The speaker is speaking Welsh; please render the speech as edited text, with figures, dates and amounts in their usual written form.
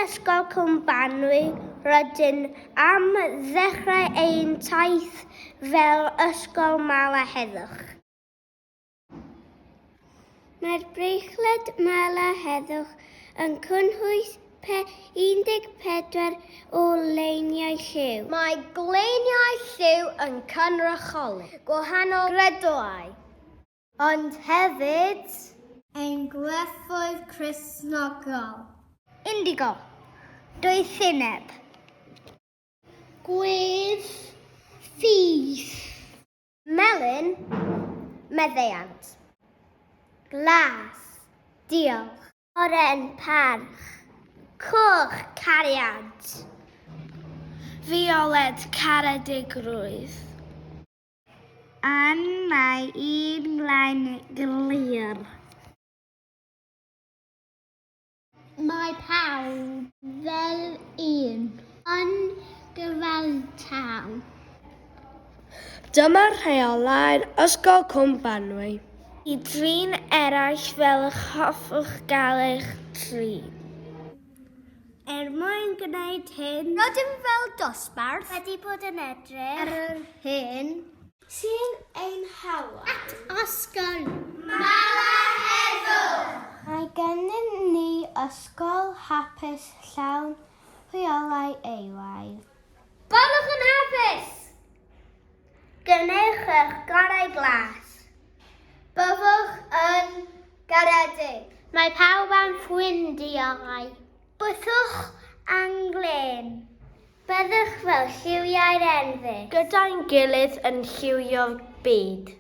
Ysgol Cwm Banwy, rydyn am ddechrau ein taith fel Ysgol Mala Heddwch. Mae'r breichled Mala Heddwch yn cynnwys 14 o leiniau lliw. Mae gleiniau lliw yn cynrychioli gwahanol gredoau, ond hefyd ein gwerthoedd Cristnogol. Indigo, doethineb. Gwyrdd, ffydd. Melyn, meddeiant. Glas, diolch. Oren, parch. Coch, cariad. Fioled, caredigrwydd. An mae un lain glir. Mae pawb fel un, yn gyfartal. Dyma rheolau'r Ysgol Cwm Banwy. I drin eraill fel y'ch hoffwch gael eich trin. Er mwyn gwneud hyn, rydym fel dosbarth wedi bod yn edrych ar yr hyn sy'n ein hala at Ysgol Mala Heddwch. Mae gennym ni ysgol hapus llawn rheolau eilaidd. Byddwch yn hapus! Gwnewch eich gorau glas. Byddwch yn garedig. Mae pawb am ffrindiau. Byddwch anglên. Byddwch fel lliwiau'r enfys. Gyda'n gilydd yn lliwio'r byd.